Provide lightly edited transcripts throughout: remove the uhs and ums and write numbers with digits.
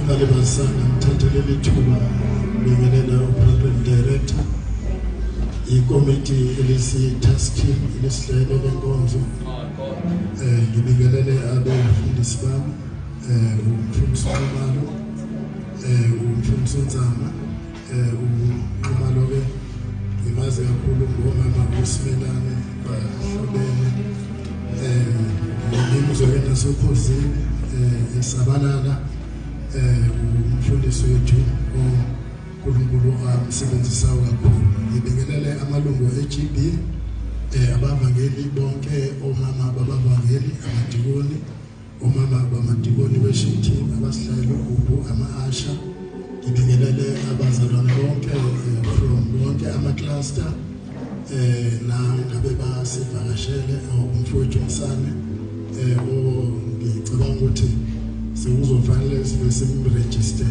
Ngalibazisanga ngithathe leli thuba ngibingelele uProgram Director, ikomiti elisi-task team elisihlele lenkonzo, ngibingelele abefundisi bami, umfundisi uNxumalo, umfundisi uNzama, uNxumalo ke ngimazi kakhulu ngomama uSimelane, bahlobene, ngimuzwe ke nasokhozini esabalala, umfundisi wethu uNkulunkulu amsebenzisayo kakhulu. Ngibingelele amalungu e-GB, abavangeli bonke, omama babavangeli, amadikoni, omama bamadikoni worship team, abasihlalo ugubhu, ama-usher. Ngibingelele abazalwane bonke from wonke ama-cluster, na ngabe basivakashele, umfowethu Msane, ngicabanga ukuthi sekuzofanele sibe simregister.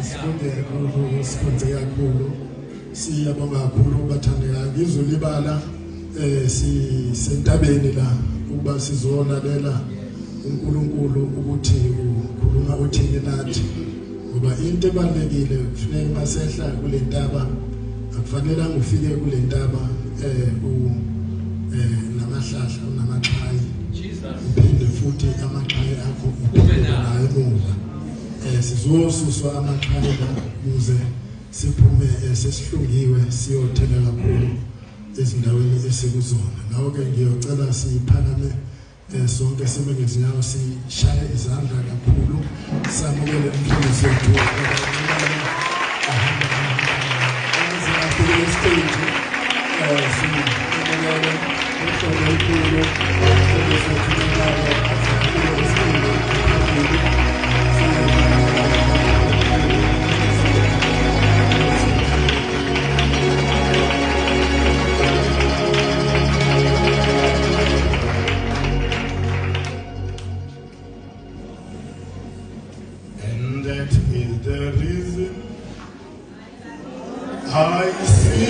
Sibonge kakhulu, sikhonze kakhulu, siyabonga kakhulu bathandekayo. Ngizolibala sisentabeni la ukuba sizolalela uNkulunkulu ukuthi ukhuluma uthini nathi, ngoba into ebalulekile kufuneka masehla kule ntaba, akufanele ufike kule ntaba u namahlahla unamaxhayi, uphinde futhi amaxhayi akho uphinde nayo emuva. Sizosuswa amaxhayi la ukuze siphume sesihlungiwe siyothela kakhulu ezindaweni esikuzona. Ngakho-ke ngiyocela siphakame sonke sime ngezinyawo, sishaye izandla kakhulu, samukele umfundisi wethu afike esiteji. Simukele uhlobo olukhulu umfundisi wethu afike esiteji phambili. And that is the reason I sing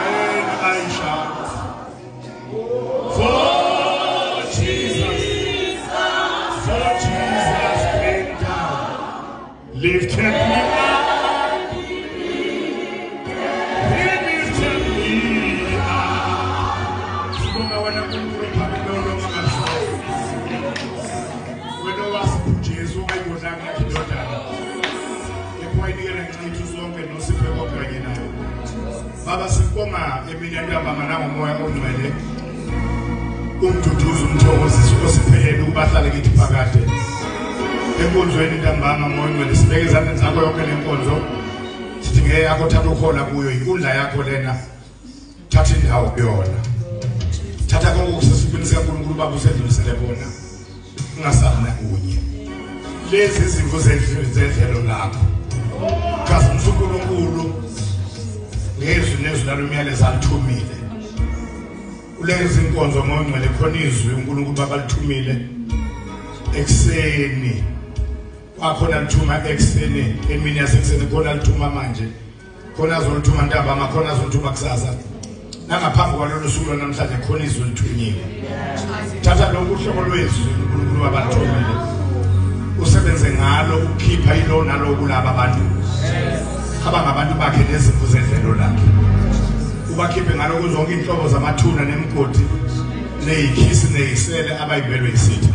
and I shout for Jesus, for Jesus came down, lifted me up, he lifted me up. Sibonga wena Nkulunkulu phambili omangalisayo. Wena owasipha uJesu ongayigodlanga yakhe indodana, kepha wayinikela ngenxa yethu sonke nosiphe konke kanye nayo. Baba, sikubonga emini yantambama nangomoya ongcwele, umduduzi, umthokozisi osiphe yena ukuba ahlale kithi phakade. Enkonzweni ntambama, moya ongcwele, sibeke ezandleni zakho yonke le nkonzo, sithi ngeke yakho, thatha ukhola kuyo, inkundla yakho lena, thatha indawo kuyona, thatha konke okusesifweni sikaNkulunkulu Baba, usedlulisele kona, ungasali nakunye. Lezi izimvu zedlelo lakho, khazimisa uNkulunkulu ngezwi nezwi lalomyalezo alithumile kulezi inkonzo. Ngongcwele, khona izwi uNkulunkulu Baba lithumile ekuseni, kwakhona lithuma ekuseni, emini yasekuseni, khona lithuma manje, khona azolithuma ntambama, khona azolithuma kusasa, nangaphambi kwalolu suku lwanamhlanje khona izwi lithunyiwe. Thatha lokhu uhlobo lwezwi uNkulunkulu wabalithumile, usebenze ngalo ukukhipha ilo nalo kulaba bantu abangabantu bakhe nezimvu zedlelo lakhe, ubakhiphe ngalo kuzonke inhlobo zamathuna nemigodi neyikhisi neyisele abayimbelwe isitha,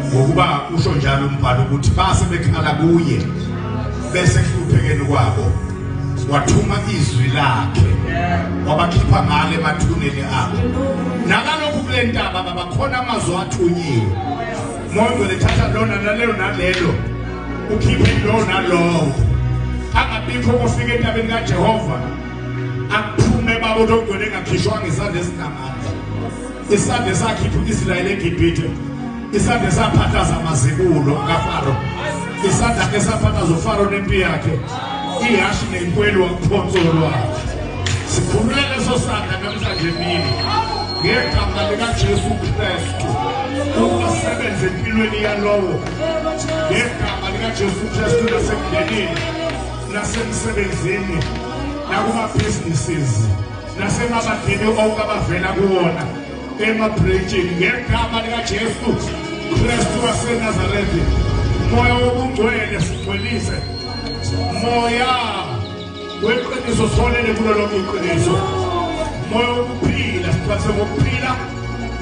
ngokuba usho njalo umbhalo ukuthi base bekhala kuye bese kuhluphekeni kwabo, wathuma izwi lakhe wabakhipha ngale emathuneni abo. Nakalokhu kule ntaba babakhona amazwi athunyiwe. Moya lethatha lona nalelo nalelo, ukhiphe lo nalowo, angabikho kofika entabeni kaJehova akuphume babo ogcwele engakhishwanga isandla esinamandla, isandla esakhipha u-Israyeli eGibhithe, isandla esaphathaza amazibulo kaFaro, isandla esaphathaza uFaro nempi yakhe, ihashi nenkweli wakuphonso lwakhe. Sikhulule leso sandla namhlanje emini ngegama likaJesu Kristu, ukuba sebenze empilweni yalowo ngegama likaJesu Kristu, nasemndenini, nasemsebenzini, nakuma-businesses. Nasemabandleni onke abavela kuwona emabhrentshini ngegama likaJesu Kristu waseNazaretha. Moya wobungcwele sigcwelise. Moya weqiniso siholele kulo lonke iqiniso. Moya wokuphila siphathe ngokuphila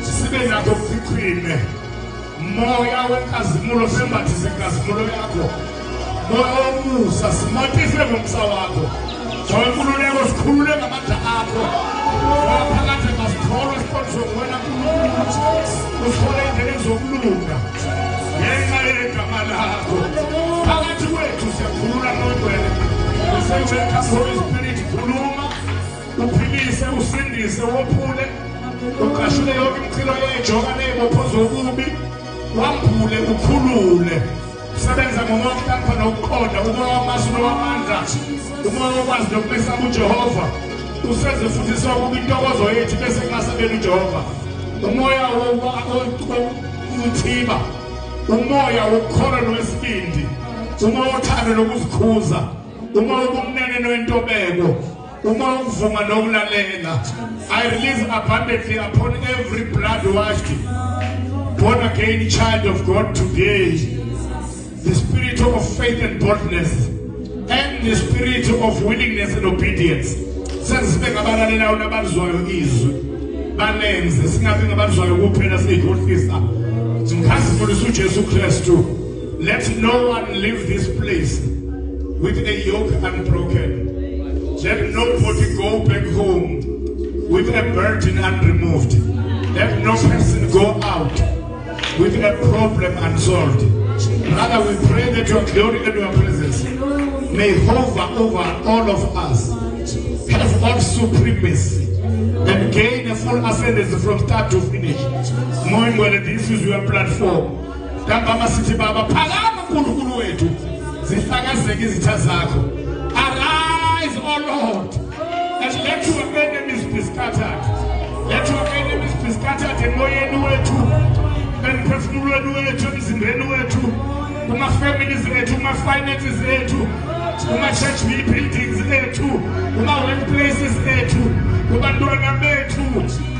sibe nakho kuchichime. Moya wenkazimulo sembathise inkazimulo yakho. Moya womusa simatise ngomsa wakho. Moya wenkululeko sikhulule ngamandla akho. Moya phakade masitholwe siqondiswe nguwena Nkulunkulu. Usihole endleleni zokulunga ngenxa yegama lakho. Phakathi kwethu siyakhulula ngongcwele. We say welcome Holy Spirit, khuluma uphilise usindise wophule uqashule yonke imichilo yejoka ney'bopho zobubi wambule ukhulule sebenza ngomoya wokuhlakanipha nokuqonda umoya wamasu nowamandla umoya wokwazi nokumesaba uJehova usenze futhi sokuba intokozo yethu bese kungasabeli uJehova umoya wokuthiba umoya wokukholwa nowesibindi umoya wothando nokuzikhuza umoya wobumnene nowentobeko umoya wokuvuma nokulalela. I release abundantly upon every blood washed born again child of God today the spirit of faith and boldness and the spirit of willingness and obedience. Senze sibe ngabalalelayo nabalizwayo izwi balenze, singabi ngabalizwayo kuphela siyikhohlisa. Ngikhazimulisa uJesu Kristu. Let no one leave this place with a yoke unbroken. Let nobody go back home with a burden unremoved. Let no person go out with a problem unsolved. Rather, we pray that your glory and your presence may hover over all of us, have all supremacy, and gain a full ascendancy from start to finish. Knowing whether this is your platform. Ntambama sithi Baba, phakama uNkulunkulu wethu, zihlakazeke izitha zakho. Arise, O Lord, and let your enemies be scattered. Let your enemies be scattered emoyeni wethu, emphefumulweni wethu, emzimbeni wethu, kuma-families ethu, kuma-finances ethu, kuma-church buildings ethu, kuma-workplaces ethu, kubantwana bethu,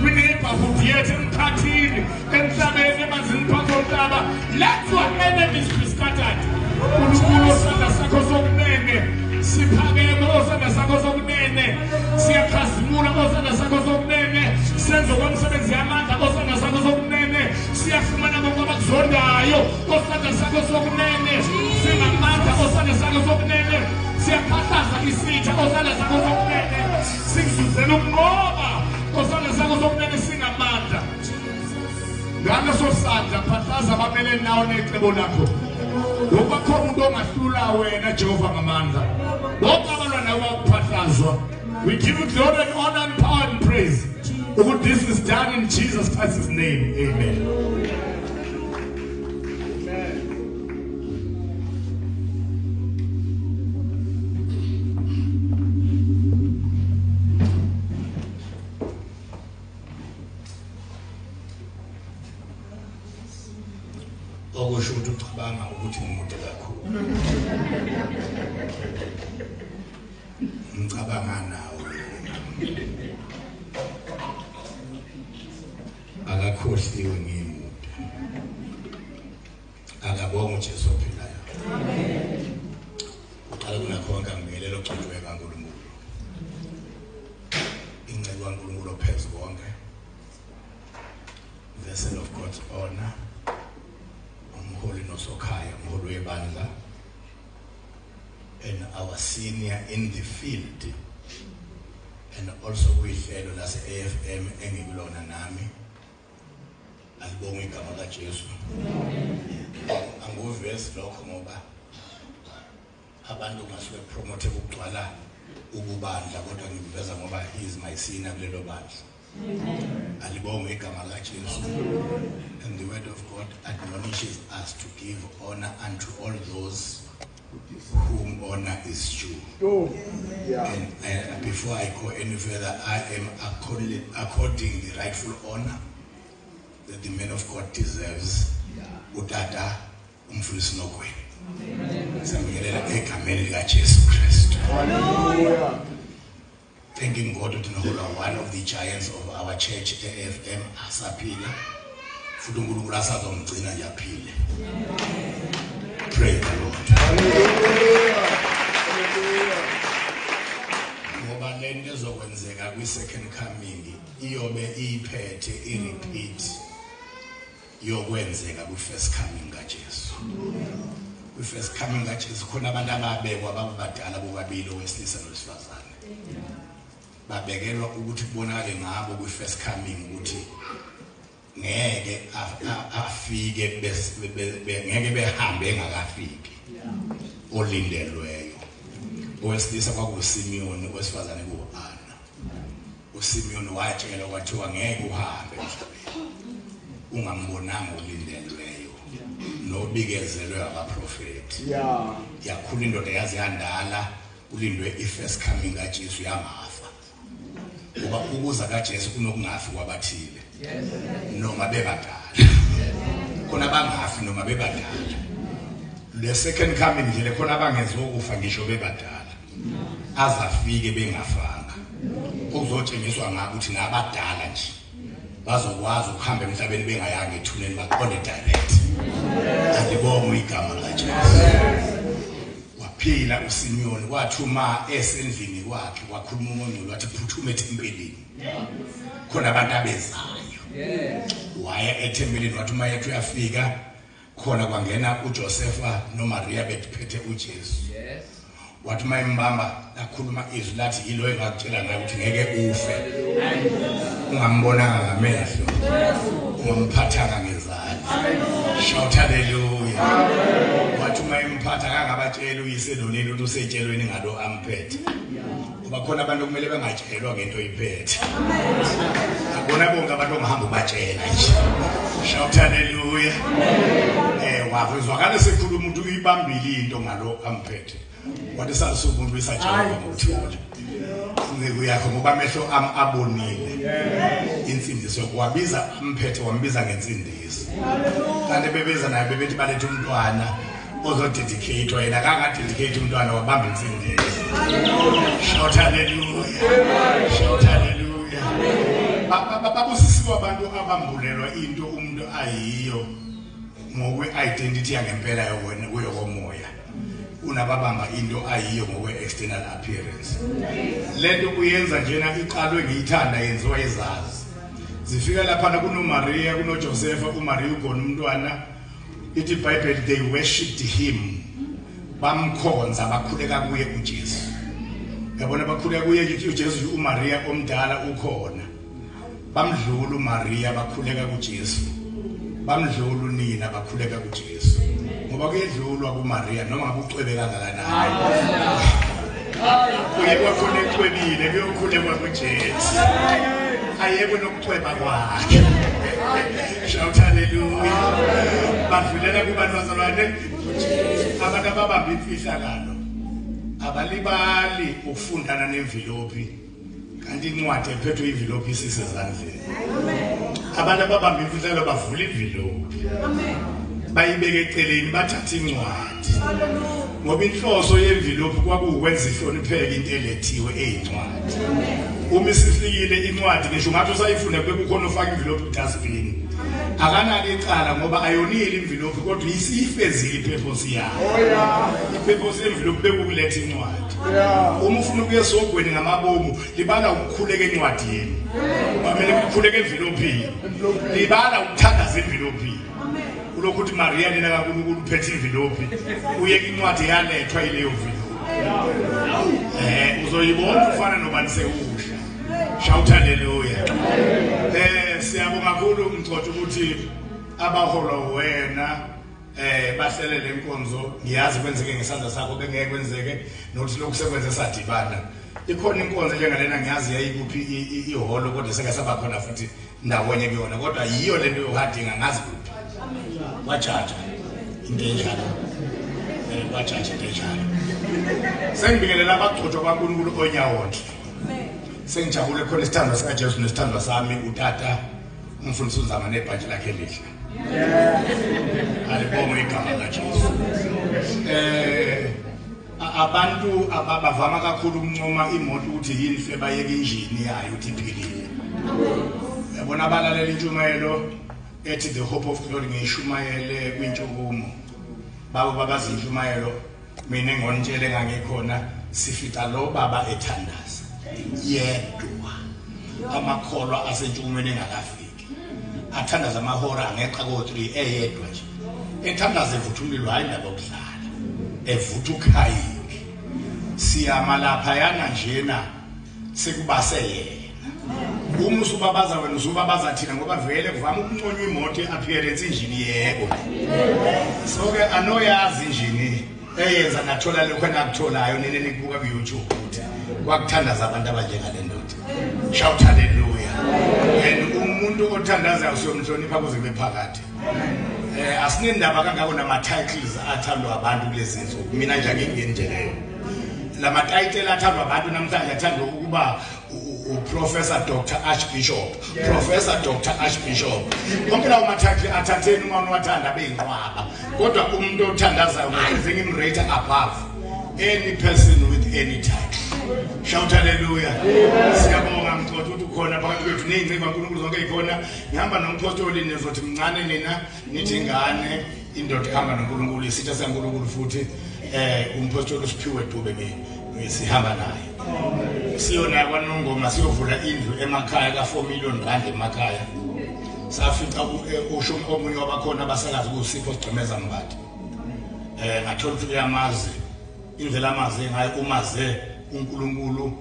kwi-neighborhood yethu, emkhathini, emhlabeni, emanzini phansi komhlaba. Let your enemies be scattered. Nkulunkulu, osandla sakho sokunene siphakeme, osandla sakho sokunene siyakhazimula, osandla sakho sokunene senze kwemisebenzi yamandla, osandla sakho sokunene siyafumana bonke abakuzondayo, osandla sakho sokunene singamandla, osandla sakho sokunene siyaphahlaza isitha, osandla sakho sokunene sikuzuzela ukunqoba, osandla sakho sokunene singamandla. Ngaleso sandla phahlaza abamele nawo necebo lakho. Ngoba khona umuntu ongahlula wena Jehova ngamandla. Bonke abalwa nawe bakuphahlazwa. We give you glory and honor and power and praise. Ukuthi this is done in Jesus Christ's name. Amen. Okusho ukuthi ucabanga ukuthi ngimude kakhulu. Ngicabanga nawe. Akakhohliwe ngimude. Akabonga uJesu ophilayo. Amen. Uqala kunakho konke angibingelele ogcotshwe kaNkulunkulu. Inceku kaNkulunkulu ophezu konke. Vessel of God's honor. Umholi nosokhaya, umholi webandla. And our senior in the field. And also kuyihlelo lase AFM engikulona nami. Alibonge igama kaJesu. Anguvezi lokho ngoba abantu ngasuke promote ukugcwala ububandla, kodwa ngikuveza ngoba he is my senior kulelo bandla. Alibonge igama likaJesu. And the word of God admonishes us to give honor unto all those whom honor is due. And before I go any further, I am according the rightful honor that the man of God deserves. Utata umfundisi Nogweni. Siyambingelela egameni likaJesu Kristu. Hallelujah. Thanking God ukuthi niholwa one of the giants of our church AFM asaphila futhi uNkulunkulu asazomgcina nje aphile. Praise the Lord. Hallelujah. Hallelujah. Ngoba lento ezokwenzeka kwi second coming iyobe iphethe i repeat yokwenzeka kwi first coming kaJesu. Kwi first coming kaJesu khona abantu ababekwa babadala bobabili owesilisa nowesifazane. Babekelwa ukuthi kubonakale ngabo kwi first coming ukuthi ngeke afike ngeke behambe engakafiki olindelweyo. Owesilisa kwakuSimiyoni, owesifazane kuAna. uSimiyoni watshelwa kwathiwa ngeke uhambe emhlabeni ungambonanga olindelweyo nobikezelwe abaprofeti. Yakhula indoda yaze yandala kulindwe i-first coming kaJesu yangafa. Ngoba ukuza kaJesu kunokungafi kwabathile noma bebadala. Khona bangafi noma bebadala. Le second coming nje le khona abangezokufa ngisho bebadala. Azafike bengafanga. Okuzotshengiswa ngako ukuthi nabadala nje bazokwazi ukuhamba emhlabeni bengayanga ethuneni baqonde direct. Alibongwe igama likaJesu. Waphila uSimiyoni kwathi uma esendlini kwakhe kwakhuluma uMongcwele wathi phuthuma ethempelini. Khona abantu abezayo. Waya ethempelini wathi uma yethu uyafika khona kwangena uJosefa noMaria bephethe uJesu. Wathi uma embamba lakhuluma izwi lathi yilo engakutshela ngayo ukuthi ngeke ufe. Ungambonanga ngamehlo. Ungamphathanga ngezandla. Shout hallelujah. Wathi uma emphatha akangabatshela uyise nonina ukuthi usetshelweni ngalo amphethe. Ngoba khona abantu okumele bengatshelwa ngento oyiphethe. Akubona bonke abantu ongahamba ubatshela nje. Shout hallelujah. Wazwakala sekhuluma umuntu uyibambile into ngalo amphethe. Wathi sasuka umuntu esajabula ngokuthula. Inceku yakho ngoba amehlo ami abonile. Insindiso wabiza amphethe wambiza ngensindiso. Kanti bebeza naye bebethi balethe umntwana ozodedicate yena akanga-dedicate umntwana wabamba insindiso. Shout hallelujah. Shout hallelujah. Babusisiwe abantu abambulelwa into umuntu ayiyo ngokwe-identity yangempela yokona kuyokomoya. Unababamba into ayiyo ngokwe-external appearance. Lento uyenza njena iqalwe ngiyithanda yenziwa izazi. Zifika laphana kunoMaria kunoJosepha, uMaria ugona umntwana. Ithi iBhayibheli they worshipped him. Bamkhonza bakhuleka kuye uJesu. Yabona bakhuleka kuye uJesu uMaria omdala ukhona. Bamdlula uMaria bakhuleka kuJesu. Bamdlula unina bakhuleka kuJesu. Ngoba kuyedlulwa kuMaria noma ngabe ucwebe kangakanani. Kuye kwakhona ecwebile kuyokhulekwa kuJesu. Ayekwe nokucweba kwakhe. Shout hallelujah. Badlulela kubantu bazalwane abantu ababamba imfihlakalo abalibali ukufundana nemvilophi kanti incwadi ephethwe imvilophi isisezandleni. Abantu ababamba imfihlakalo bavula imvilophi bayibeke eceleni bathathe incwadi ngoba inhloso yemvilophi kwakuwukwenza ihlonipheke into elethiwe eyincwadi. Uma isifikile incwadi ngisho ungathi usayifunda kube kukhona ofaka imvilophi kudustbin. Akanalo icala ngoba ayonile imvilophi kodwa isiyifezile ipurpose yayo. Ipurpose yemvilophi bekukuletha incwadi. Uma ufuna ukuya esogweni ngamabomu libala ukukhuleka encwadini. Bamele ukukhuleka emvilophini. Libala ukuthandaza emvilophini. Ulokhu uthi Maria nina kaNkulunkulu uphethe imvilophi. Uyeke incwadi yalethwa yileyo mvilophi. Uzoyibona ufana nobani sekusha. Shout hallelujah. Siyabonga kakhulu Mgcotshwa ukuthi abaholwa wena bahlele lenkonzo. Ngiyazi kwenzeke ngesandla sakho bengeke kwenzeke nokuthi lokhu sekwenze sadibana. Ikhona inkonzo njengalena ngiyazi yayikuphi ihholo kodwa seke saba khona futhi ndawonye kuyona kodwa yiyo lento yohadinga ngazi kuphi. Wajaja into enjalo. Wajaja into enjalo. Sengibingelela abagcotshwa kaNkulunkulu onyawonhle. Sengijabule khona isithandwa sikaJesu nesithandwa sami utata umfundisi uZama nebhantshi lakhe elihle. Alibongwe igama likaJesu. Abantu abavama kakhulu ukuncoma imoto ukuthi yinhle, bayeke injini yayo ukuthi iphilile. Yabona, abalalela intshumayelo ethi The Hope of Glory, ngiyishumayele kwintshukumo babo babazi intshumayelo. Mina ngonitshele ngangikhona, sifica lo baba ethandaza yedwa, amakholwa asentshukumweni engakafiki, athandaza amahora angeqa ko-3 eyedwa nje, ethandaza evutha umlilo. Hayi, indaba yokudlala, evutha ukhayini. Siyama laphayana njena, sekubase yena. Uma usubabaza wena, usubabaza thina, ngoba vele kuvama ukunconywa imoto i-appearance, injini. Yebo, so-ke anoyazi injini eyenza nathola lokhu enakutholayo nini nikubuka ku-YouTube ukuthi kwakuthandaza abantu abanjengale ndoda. Shout hallelujah! And umuntu othandazayo siyomhlonipha kuze kube phakade. Asinendaba kangako nama-titles athandwa abantu kulezi nsuku. Mina nje angingeni nje leyo, lama title athandwa abantu namhlanje, athandwa ukuba uprofessor, Dr, Archbishop, Professor, Dr, Archbishop. Konke lawo ma-title athatheni uma uwathanda beyinqwaba, kodwa umuntu othandazayo ngize ngimrate above any person with any title. Shout hallelujah! Siyabonga, mxoxo, ukuthi ukhona phakathi kwethu ney'nceba uNkulunkulu zonke yikhona. Ngihamba nompostoli, nizothi mncane nina, nithi ingane, indoda ihamba noNkulunkulu, isitha saNkulunkulu futhi. Umpostoli uSiphiwe Dube, sihamba naye, siyona kwaNongoma, siyovula indlu emakhaya ka-4 million rand emakhaya. Safica usho omunye wabakhona abasakazi kuSipho Sigcemeza Mbatha. Ngathola ukuthi uyamazi, indlela amazi ngayo, umaze uNkulunkulu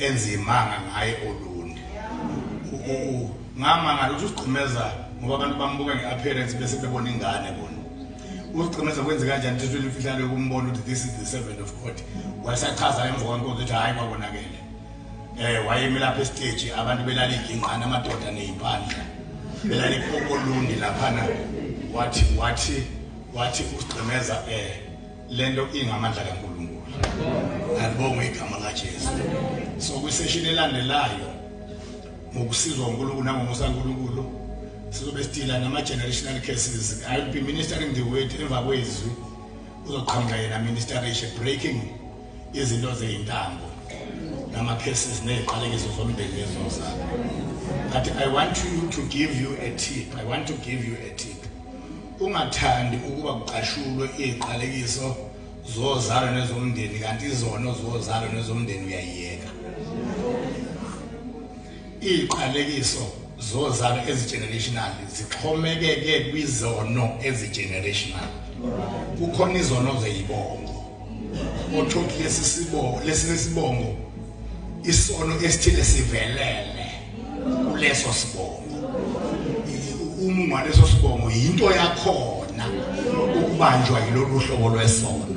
enzimanga ngaye olundi. Ngamangala ukuthi uSigcemeza, ngoba abantu bambuka nge-appearance bese bebona ingane bona. USigcemeza kwenze kanjani thethweni imfihlalo yokumbona ukuthi this is the servant of God? Wayesachaza emva kwankonzo ukuthi hhayi, kwabonakele wayemi lapha esiteji, abantu belala igingqana, amadoda neyimpandla, belala olundi laphana. Wathi uSigcemeza lento ingamandla kaNkulunkulu. Alibongwe igama kaJesu. So kwisession elandelayo, ngokusizwa uNkulunkulu nangomusa kaNkulunkulu, sizobe sidila nama generational curses. I will be ministering the word. Emva kwezwi uzoqhamuka yena, ministeration, breaking izinto zeyintambo nama curses neziqalekiso zomndeni nezozalo. But I want you to give you a tip, I want to give you a tip. Ungathandi ukuba kuqashulwe iziqalekiso zozalo nezomndeni kanti izono zozalo nezomndeni uyayiyeka. Iziqalekiso zozalo ezigenerational zixhomekeke kwizono ezigenerational. Kukhona izono zeyibongo, othothi lesi sibongo, lesi sibongo, isono esithile sivelele kuleso sibongo. Uma ungaleso sibongo, yinto yakhona ukubanjwa yilolu hlobo lwesono.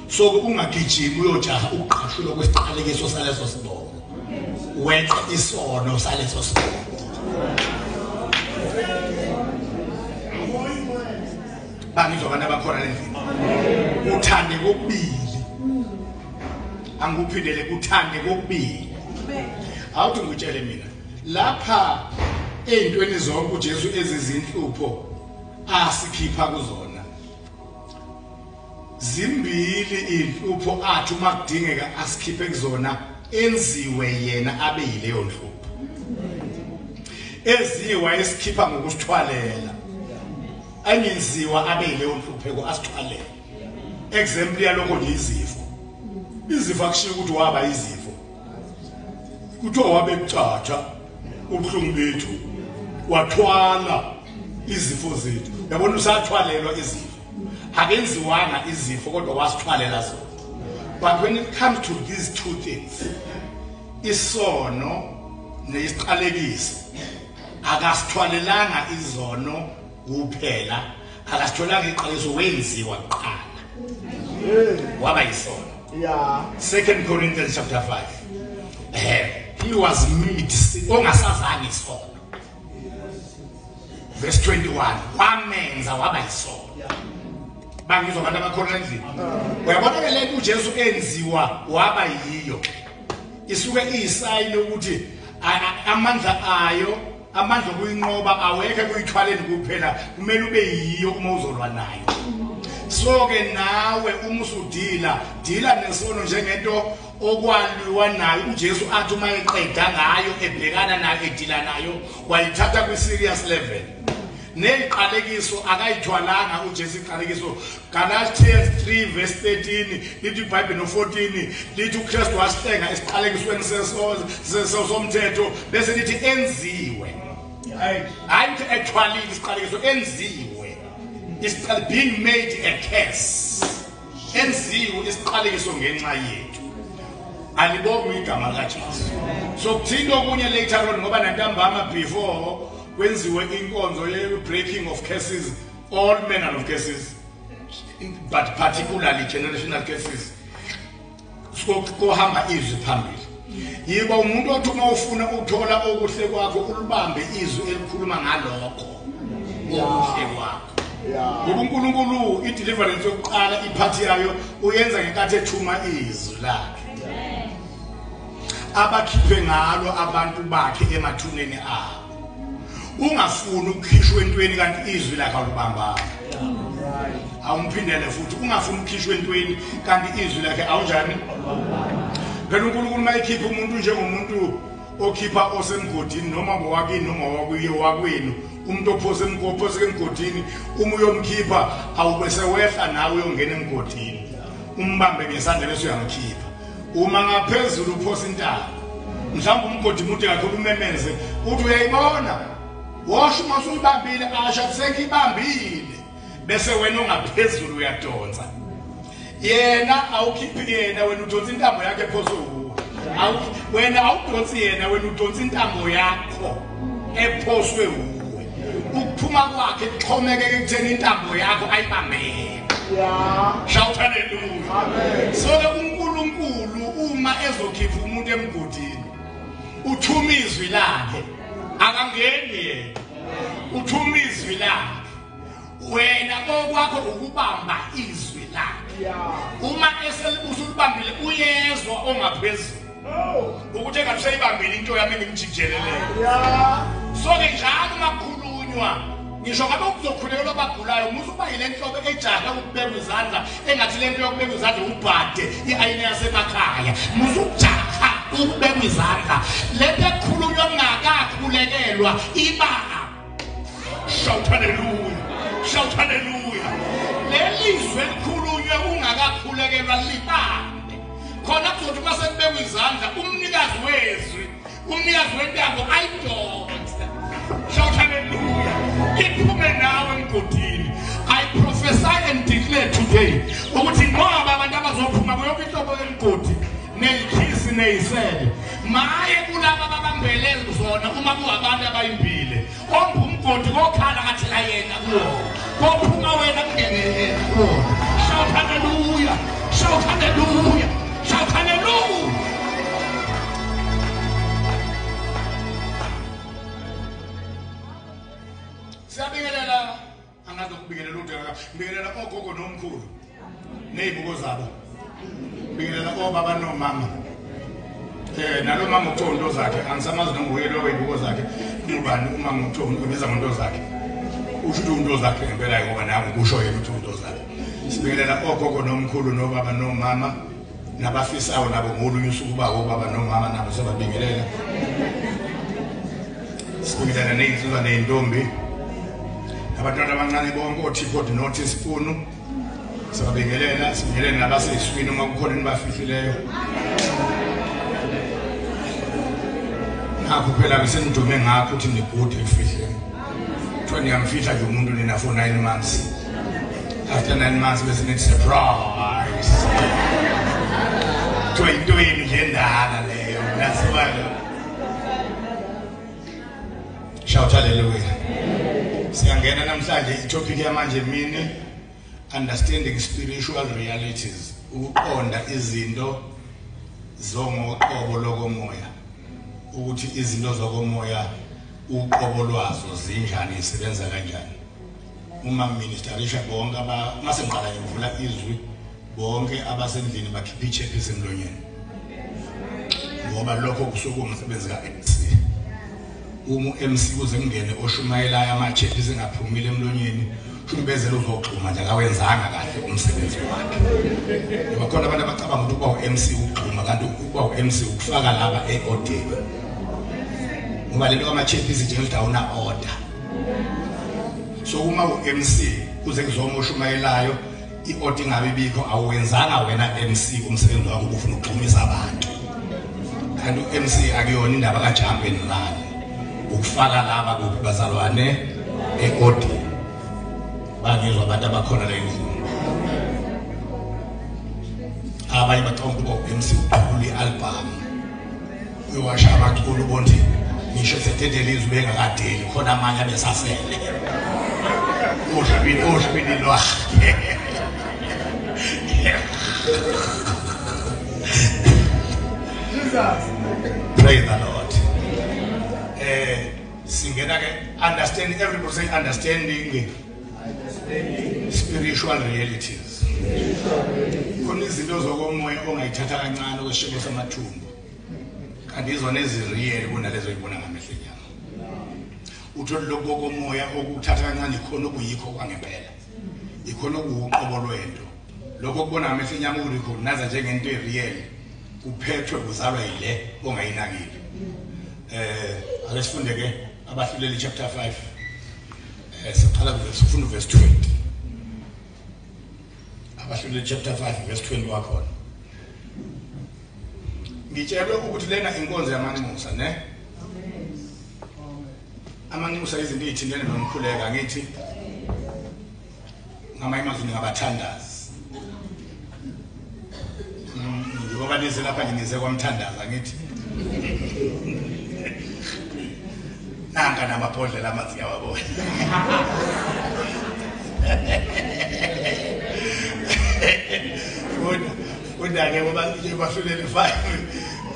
So ungagijimi uyojaha ukuqhashulwa kwesiqalekiso saleso sibongo, weqe isono saleso sibongo. Bangizwa abantu abakhona lendlini? Uthande kokubili. Angikuphindele, kuthande kokubili. Awuthi ngikutshele mina lapha, ey'ntweni zonke uJesu ezizinhlupho asikhipha kuzona, zimbili iy'nhlupho athi uma kudingeka asikhiphe kuzona, enziwe yena abe yileyo nhlupho. Ezinye wayesikhipha ngokusithwalela, angenziwa abe yileyo nhlupheko, asithwalele. Example yalokho nje, izifo. Izifo akushiyo ukuthi waba izifo, kuthiwa wabe kucatsha ubuhlungu bethu, wathwala izifo zethu. Yabona, usathwalelwa izifo, akenziwanga izifo kodwa wasithwalela zona. But when it comes to these two things, isono nesiqalekiso, akasithwalelanga izono kuphela, akasitholanga iqalekiso, wenziwa kuqala waba yisono. Second Corinthians chapter 5. He was made ongasazange isono. Verse 21, wamenza waba yisono. Bangizwa abantu abakhona endlini? Uyabona ke, lento uJesu enziwa waba yiyo isuke iyisayini ukuthi amandla ayo, amandla okuyinqoba awekho ekuyithwaleni kuphela, kumele ube yiyo uma uzolwa nayo. So ke nawe uma usudila, dila nesono njengento okwaliwa nayo uJesu athi uma eqeda ngayo ebhekana nayo edila nayo wayithatha kwi serious level. Neziqalekiso akayithwalanga uJesu iqalekiso. Galatians 3 verse 13 lithi iBhayibheli no-14 lithi uKristu wasihlenga esiqalekisweni somthetho bese lithi enziwe. Hayi ukuthi ethwalile isiqalekiso, enziwe. Isiqale being made a curse. Enziwe isiqalekiso ngenxa yethu. Alibongwe igama likaJesu. So kuthini okunye later on ngoba nantambama before kwenziwe inkonzo ye breaking of curses, all manner of curses, but particularly generational curses. Kohamba izwi phambili. Yiba umuntu othi uma ufuna ukuthola okuhle kwakho ulibambe izwi elikhuluma ngalokho okuhle kwakho. Ngoba uNkulunkulu i-deliverance yokuqala iphathi yayo uyenza ngenkathi ethuma izwi lakhe. Abakhiphe ngalo abantu bakhe emathuneni abo. Ungafuni ukukhishwa entweni kanti izwi lakhe awulibambanga. Awumphindele futhi ungafuni ukukhishwa entweni kanti izwi lakhe awunjani? Phela uNkulunkulu mayekhipha umuntu njengomuntu okhipha osemgodini noma ngowakini noma wakuye wakwenu, umuntu ophose emgophose emgodini uma uyomkhipha awube sewehla nawe uyongena emgodini, umbambe ngesandla bese uyamkhipha. Uma ngaphezulu uphosa intaba, mhlawumbe umgodi mude kakhulu, umemeze uthi uyayibona washo uma usuyibambile asha sengibambile, bese wena ongaphezulu uyadonsa yena, awukhiphi yena, wena udonsa intambo yakhe ephoswe wuwe. Wena awudonsi yena, wena udonsa intambo yakho ephoswe wuwe. Ukuphuma kwakhe kuxhomekeke ekutheni intambo yakho ayibambe yena. Shout hallelujah. Amen. So ke uNkulunkulu uma ezokhipha umuntu emgodini uthuma izwi lakhe, akangeni yena, uthuma izwi lakhe. Wena okwakho ukubamba izwi lakhe. Uma eselibusulibambile uyezwa ongaphezulu ukuthi engathi useyibambile into yami engimjijeleleyo. So ke njalo uma kukhulunywa ngisho ngabe kuzokhulelwa abagulayo, musa ukuba yile nhlobo ejahe ukubekwa izandla engathi le nto yokubekwa izandla ubhade i-ayini yasemakhaya. Musa ukujaha ukubekwa izandla, le nto ekhulunywa kungakakhulekelwa iba. Shout hallelujah. Shout hallelujah. Leli zwi elikhulunywe ungakakhulekelwa libambe. Khona kuzothi uma sekubekwa izandla umnikazi wezwi, umnikazi wentambo ayidonse. Shout hallelujah. Iphume nawe emgodini. I prophesy and declare today ukuthi ngoba abantu abazophuma kuyo yonke inhlobo yemigodi neyikhisi neyisele, maye kulaba ababambele zona uma kuwabantu abayimbile omba umgodi kokhala kathela yena kuwo, kophuma wena kungene yena kuwo. Shout hallelujah. Shout hallelujah. Shout hallelujah. Siyabingelela, angazi ukubingelela udaka, ngibingelela ogogo nomkhulu nezibuko zabo, ngibingelela obaba nomama, nalo mama ukuthiwa unto zakhe, angisamazi noma uye lowo izibuko zakhe ngubani. Uma ngikuthiwa ubiza ngonto zakhe, usho ukuthi unto zakhe ngempela, ngoba nangu kusho yena ukuthi unto zakhe. Sibingelela ogogo nomkhulu nobaba nomama nabafisayo nabo ngolunye usuku babo obaba nomama nabo sebabingelela. Sibingelela nezinsizwa nezintombi nabantwana abancane bonke, oteapot noteaspoon sibabingelela. Sibingelele nabaseyiswini uma kukhona enibafihlileyo. Nakho phela besenidume ngakho ukuthi nigude ekufihleni. Kuthiwa niyamfihla nje umuntu nina for 9 months, after 9 months bese nithi surprise. Kuthiwa into yini nje endala leyo, nasibayo. Shout hallelujah. Siyangena namhlanje itopic yamanje mini, understanding spiritual realities, ukuqonda izinto zongoqobo lokomoya, ukuthi izinto zokomoya uqobo lwazo zinjani, isebenza kanjani. Uma Minister Richard bonke aba mase ngiqala ngivula izwi, bonke abasendlini bakhipha ichephisi emlonyeni, ngoba lokho kusuke umsebenzi ka-MC. Uma u-MC kuze kungene oshumayelayo amachephisi engaphumile emlonyeni, Umbezela uzoxhuma nje akawenzanga kahle umsebenzi wakhe. Ngoba khona abantu abacabanga ukuthi ukuba u-MC ukuxhuma kanti ukuba u-MC ukufaka laba e-odeni. Ngoba lento kama-cheapisi nje ukuthi awuna order. So uma u-MC kuze kuzoma oshumayelayo i-order ingabe ibikho awuwenzanga wena MC umsebenzi wakho ubufuna ukuxhumisa abantu. Kanti u-MC akuyona indaba ka-jump and run. Ukufaka laba kuphi bazalwane e-odeni. Bangizwa abantu abakhona la endlini. Abanye bacabanga ukuba u-MC uqhula i-album. Uyowasha abaculi ubona ukuthi ngisho sededela izwi bengakadeli khona amanye abesasele. Ohlwini ohlwini lwakhe. Jesus. Praise the Lord. Eh singena ke understanding everybody say understanding spiritual realities. Khona izinto zokomoya ongayithatha kancane okwesishebo samathumbu. Kanti izona ezireal kunalezo oyibona ngamehlo enyama. Uthole lokho komoya okuthatha kancane khona okuyikho kwangempela. Ikhona okuwuqobo lwento. Lokho okubona ngamehlo enyama ukurecognize njengento ereal kuphethwe kuzalwa yile ongayinakile. Eh ake sifunde ke abahluleli chapter 5. Eh siqala kuverse ufunda verse 20. Abahluleli chapter 5 verse 20 wakhona. Ngitshelwe ukuthi lena inkonzo yamanxusa ne? Amanxusa izinto ezithintene nomkhuleka ngithi ngamanye amazwi ningabathandazi. Njengoba nize lapha nje nize kwamthandaza ngithi. Nanka namabhodlela amanzi ngiyawabona. Funda, funda ke ngoba bahluleli 5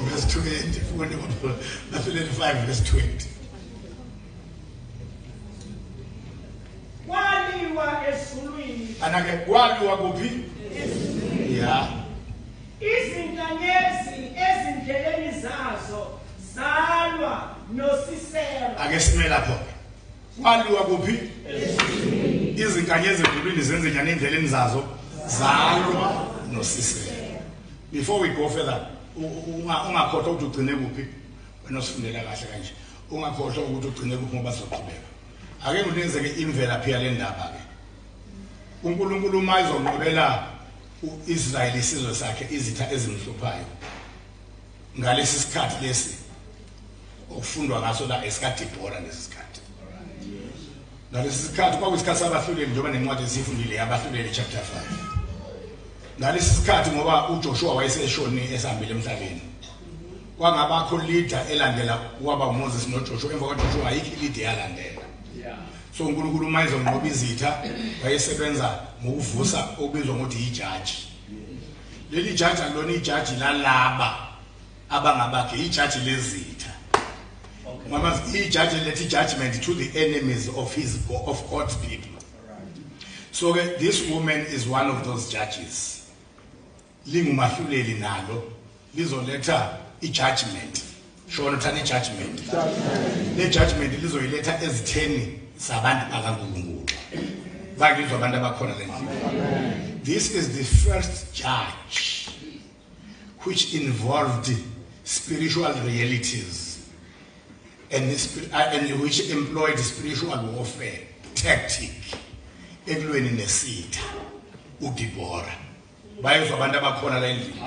verse 20 funda bahluleli 5 verse 20. Kwaliwa ezulwini. Anake kwaliwa kuphi? Ya. Izinkanyezi ezindleleni zazo zalwa noSisera. Ake sime lapho ke. Kwaliwa kuphi? Izinkanyezi ezulwini zenze njani endleleni zazo? Zalwa noSisera. Before we go further, ungakhohlwa ukuthi ugcine kuphi. Wena osifundela kahle kanje. Ungakhohlwa ukuthi ugcine kuphi ngoba sizoqhubeka. Ake nginikeze ke imvelaphi yale ndaba ke. uNkulunkulu uma ezonqobela uIsrael isizwe sakhe izitha ezimhluphayo. Ngalesi sikhathi lesi okufundwa ngaso la esikaDebora lesi sikhathi. Ngalesi sikhathi kwakuyisikhathi sabahluleli njengoba nencwadi esifundile yabahluleli chapter 5. Ngalesi sikhathi ngoba uJoshua wayeseshonile esihambile emhlabeni. Kwangabakho leader elandela kwaba uMoses noJoshua emva kwaJoshua ayikho leader eyalandela. So uNkulunkulu uma ezonqoba izitha wayesebenza ngokuvusa okubizwa ngokuthi yijaji. Leli jaji akulona ijaji lalaba abangabakhe ijaji lezitha. Mama ijaji lethi judgment to the enemies of his of God's people. So ke this woman is one of those judges. Lingumahluleli nalo lizoletha ijudgment. Shona uthanda ijudgment. Le judgment lizoyiletha ezitheni zabantu bakaNkulunkulu. Bakizwa abantu abakhona le ndlela. This is the first judge which involved spiritual realities and, and which employed spiritual warfare tactic ekulweni nesitha uDeborah. Bayezwa abantu abakhona la endlini.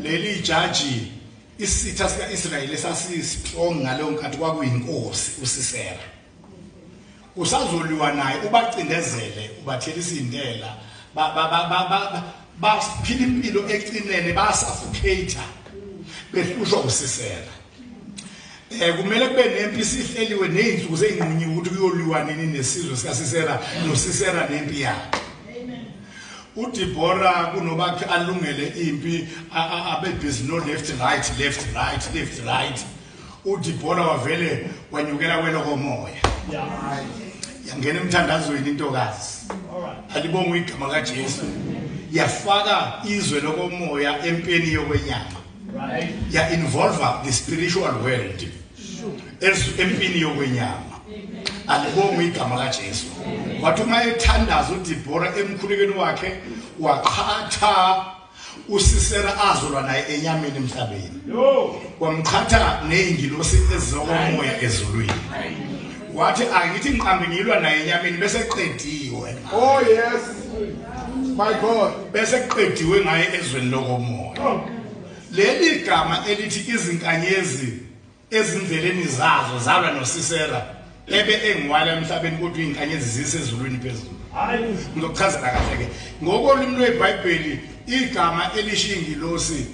Leli jaji isitha sikaIsrayeli esasi-strong ngaleyo nkathi kwakuyinkosi uSisera. Usazoliwa naye ubacindezele ubathelisa intela ba ba ba ba baphila impilo ecinene basuffocate behlushwa uSisera. Eh kumele kube nempi isihleliwe nezinsuku zezinqunyiwe ukuthi kuyoliwa nini nesizwe sikaSisera noSisera nempi yakhe. uDeborah kunobakhe alungele impi abe busy no left right left right left right. uDeborah wavele wanyukela kwelokomoya. Yangena emthandazweni intokazi. Alibongwe igama kaJesu. Yafaka izwe lokomoya empeni yokwenyama. Ya involve the spiritual world. Empini yokwenyama. Alibongwe igama kaJesu. Wathi uma ethandaza uDibora emkhulekweni wakhe waqhatha uSisera azolwa naye enyameni emhlabeni. Wamqhatha nezingilosi ezokomoya ezulwini. Wathi angithi ngiqambe ngilwa naye enyameni bese qediwe. Oh yes. My God. Bese kuqediwe ngaye ezweni lokomoya. Leli gama elithi izinkanyezi ezindleleni zazo zalwa noSisera ebe engiwala emhlabeni kodwa izinkanyezi zisezulwini phezulu. Ngizokuchazela kahle ke. Ngokolimi lweBhayibheli igama elisho ingilosi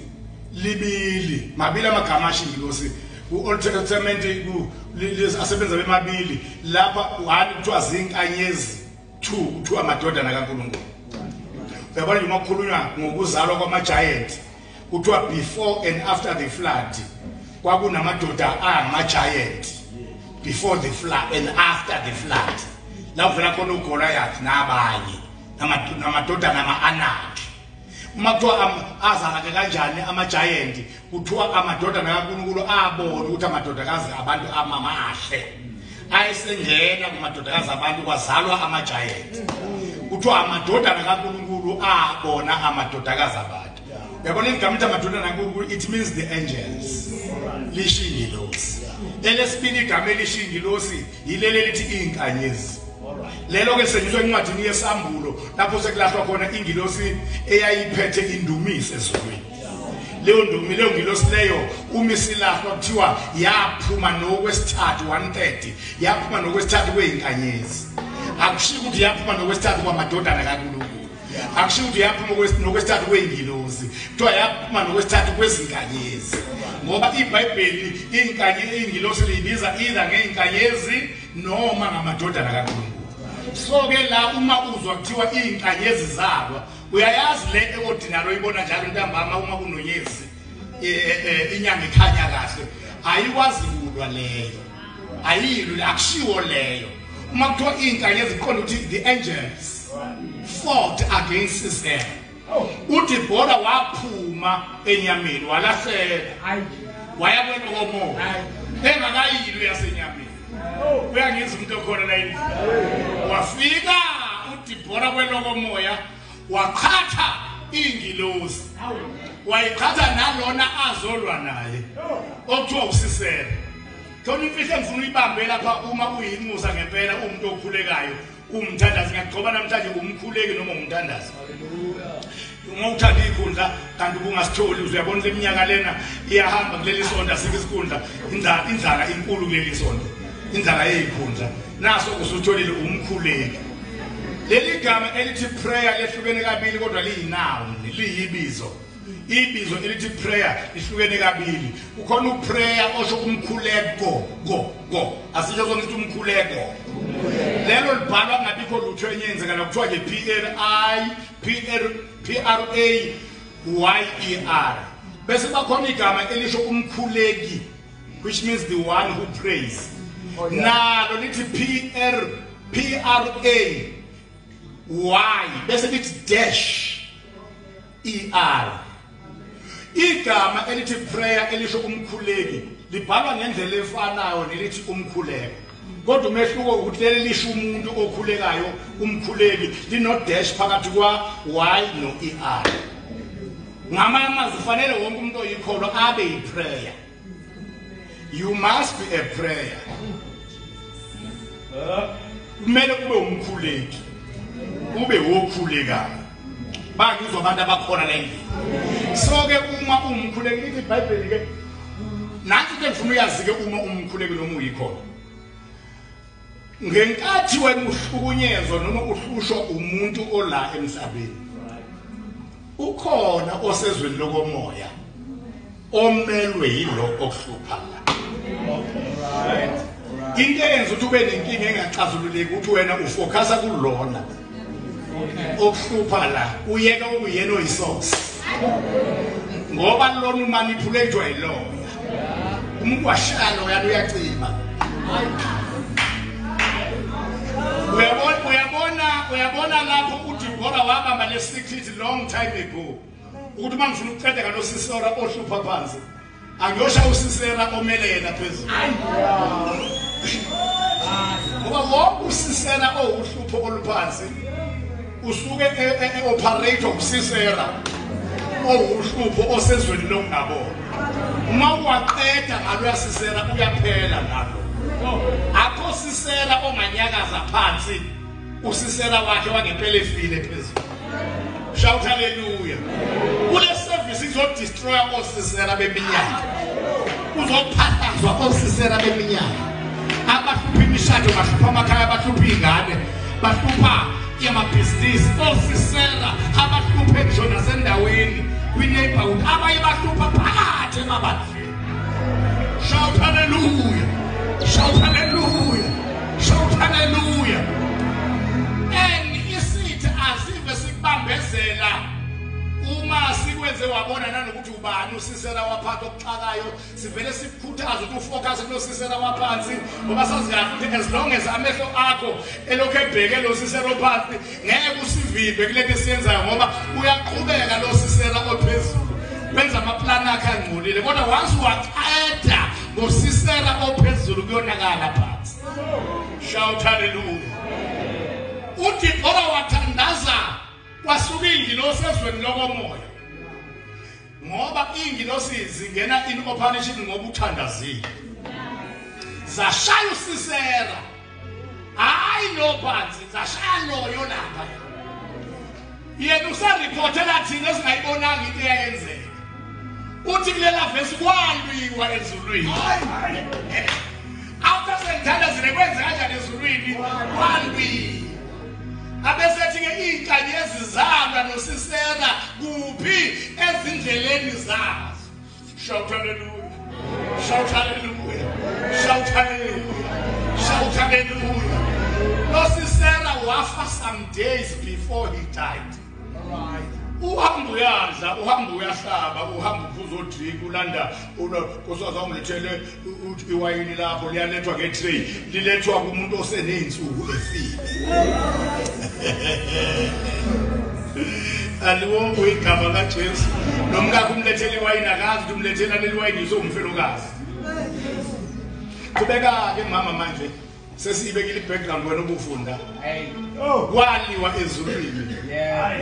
libili, mabili amagama asho ingilosi. Ku-Old Testament asebenza bemabili. Lapha one kuthiwa zinkanyezi, two kuthiwa amadodana kaNkulunkulu. Uyabona nje uma kukhulunywa ngokuzalwa kwama-giant kuthiwa before and after the flood kwakunamadoda angama-giant before the flood and after the flood, la kuvela khona uGoliath nabanye namadodana ama-Anaki. Uma kuthiwa azalake kanjani ama-giant, kuthiwa amadodana kaNkulunkulu abona ukuthi amadodakazi abantu amamahle ayesengena kumadodakazi abantu, kwazalwa ama-giant. Kuthiwa amadodana kaNkulunkulu abona amadodakazi abantu. Uyabona igama lithi amadodana kaNkulunkulu, it means the angels, lisho ingilosi. Elesibili igama elisho ingilosi yileli elithi izinkanyezi. Lelo ke lisetshenziswa encwadini yeSambulo lapho sekulahlwa khona ingilosi eyayiphethe indumiso ezulwini. Leyo ndumi, leyo ngilosi leyo, uma isilahlwa kuthiwa yaphuma nokwesithathu, 130, yaphuma nokwesithathu kwezinkanyezi. Akushiwo ukuthi yaphuma nokwesithathu kwamadodana kaNkulunkulu, akushiwo ukuthi yaphuma nokwesithathu kwey'ngilosi, kuthiwa yaphuma nokwesithathu kwezinkanyezi, ngoba iBhayibheli iy'ngilosi liyibiza either ngey'nkanyezi noma ngamadodana kaNkulunkulu. So-ke la uma uzwa kuthiwa iy'nkanyezi zalwa, uyayazi le e-ordinary oyibona njalo ntambama uma kunonyezi, inyanga ikhanya kahle, ayikwazi kulwa leyo, ayilwi, akushiwo leyo. Uma kuthiwa iy'nkanyezi kuqonda ukuthi the angels fought against Sisera. UDibora waphuma enyameni walahleka waya kwelokomoya engakayilwi yasenyameni. Uyangizwa umuntu okhona la endlini? Wafika uDibora kwelokomoya waqhatha ingilosi, wayiqhatha nalona azolwa naye okuthiwa uSisera. Khona imfihlo engifuna uyibambe lapha uma uyinxusa ngempela, umuntu okhulekayo, umthandazi. Ngiyagcoba namhlanje umkhuleki noma umthandazi. Uma uthanda ikhundla kanti ubungasitholi, uzuyabona le minyaka lena iyahamba kuleli sonto, asikho isikhundla, indlala inkulu kuleli sonto, indlala yeyikhundla. Naso usutholile umkhuleki. Leli gama elithi prayer lehlukene kabili kodwa liyinoun, liyibizo. Ibizo elithi prayer lihlukene kabili. Kukhona uprayer osho umkhuleko, go go, asisho sonke ukuthi umkhuleko. Lelo libhalwa kungabikho lutho enye eyenzekala, kuthiwa nje P L I P R P R A Y E R. Bese bakhona igama elisho umkhuleki, which means the one who prays. Nalo lithi P R P R A Y bese lithi dash E R. Igama elithi prayer elisho umkhuleki libhalwa ngendlela efanayo nelithi umkhuleko, kodwa umehluko ukuthi leli lisho umuntu okhulekayo, umkhuleki, lino dash phakathi kwa Y no E R. Ngamanye amazwi kufanele wonke umuntu oyikholwa abe yiprayer. You must be a prayer. Kumele ube umkhuleki, ube wokhulekayo. Bangizwa abantu abakhona la endlini? So ke uma uwumkhuleki, lithi iBhayibheli ke, nansi into engifuna uyazi ke, uma umkhuleki noma uyikhona, ngenkathi wena uhlukunyezwa noma uhlushwa umuntu ola emhlabeni, ukhona osezweni lokomoya omelwe yilo okuhlupha la. Into eyenza ukuthi ube nenkinga engaxazululeki ukuthi wena ufocusa kulona okuhlupha la, uyeka okuyena oyisource, ngoba lona umanipulatewa yiloya. Umuntu washaya loya, uyacima. Uyabona, uyabona, uyabona lapho uDibora wabamba le secret long time ago, ukuthi uma ngifuna ukuqeda ngalo Sisera ohlupha phansi, angiyosha uSisera omele yena phezulu. Ngoba wonke uSisera owuhlupho oluphansi usuke e-operate uSisera owuhlupho osezweni lokungabona. Uma uwaqeda ngalo uyaSisera uyaphela nalo. Akho Sisera onganyakaza phansi, uSisera wakhe wangempela efile phezulu. Shout hallelujah. Kule service izodestroya oSisera beminyaka. Uzophahlazwa oSisera beminyaka. Abahlupha imishado, bahlupha amakhaya, bahlupha izingane, bahlupha amabhizinisi. OSisera abahluphe ngisho nasendaweni kwi-neighborhood, abaye bahlupha phakathi emabandleni. Shout hallelujah. Shout hallelujah. Shout hallelujah. And isitha asive sikubambezela uma sikwenze wabona nanokuthi ubani uSisera waphansi okuxakayo, sivele sikukhuthaze ukuthi ufocus kuloSisera waphansi, ngoba sazi kahle ukuthi as long as amehlo akho elokhu ebheke lo Sisera ophansi ngeke usivimbe kulento esiyenzayo, ngoba uyaqhubeka lo Sisera ophezulu wenza amaplani akhe angcolile. Kodwa once waqeda ngoSisera ophezulu kuyonakala phansi. Shout hallelujah. UDibora wathandaza kwasuka ingilosi ezweni lokomoya, ngoba ingilosi zingena in operation ngoba uthandazile. Zashaya uSisera, hayi lo phansi, zashaya loyo lapha. Yena usareportela thina esingayibonanga into eyayenzeka. Uthi kulela verse kwalwiwa ezulwini. After sengithandazile kwenze kanjani ezulwini? Kwalwiwa. Abesethi-ke iy'nkanyezi zalwa noSisera kuphi? Ezindleleni zazo. Shout hallelujah. Shout hallelujah. Shout hallelujah. Shout hallelujah. LoSisera wafa some days before he died. Uhamba uyadla, uhamba uyahlaba, uhamba uphuza odrink, ulanda kusaza ungilethele iwayini lapho liyalethwa ngetray, lilethwa kumuntu oseney'nsuku efile. Aliwonke igama kaJesu. Nomkakhe umlethele iwayini, akazi ukuthi umlethela leli wayini usewumfelokazi. Qhubeka-ke mama, manje sesiyibekile i-background, wena ubufunda. Kwaliwa ezulwini.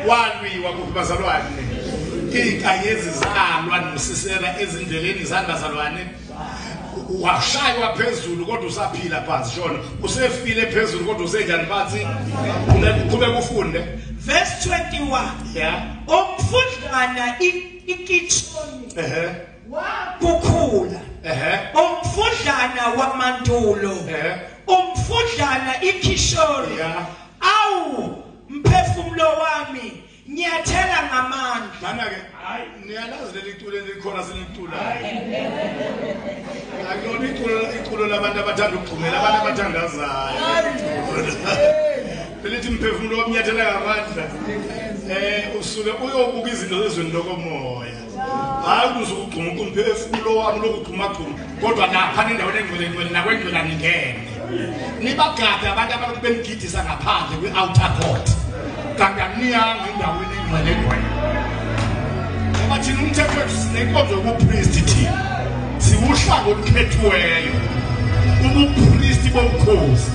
Kwalwiwa kuphi bazalwane? Iy'nkanyezi zalwa noSisera ezindleleni zani bazalwane. Washaywa phezulu kodwa usaphila phansi. Shona usefile phezulu kodwa usenjani phansi? Qhubeka ufunde. Verse 21. Umfudlana iKishoni wakukhula. Umfudlana wamandulo. Umfudlana iKishoni. Awu mphefumulo wami, nyathela ngamandla. Mana-ke niyalazi leli culo elikhona silicula. Akulona iculo labantu abathanda ukugxumela, abantu abathandazayo. Lelithi mphefumulo wami nyathela ngamandla. Usuke uyobuka izinto zezweni lokomoya. Hayi ukuthi usukugxuma umphefumulo wami lokugxuma gxuma, kodwa lapha endaweni engcwele ngcwele nakwengcwele aningene. Nibagade abantu abalokhu benigidisa ngaphandle kwi-outer court, kanti aniyanga endaweni engcwele ngcwele. Ngoba thina umthetho wethu sinenkonzo yobupristi, thina siwuhlanga olukhethiweyo, ubupristi bobukhosi.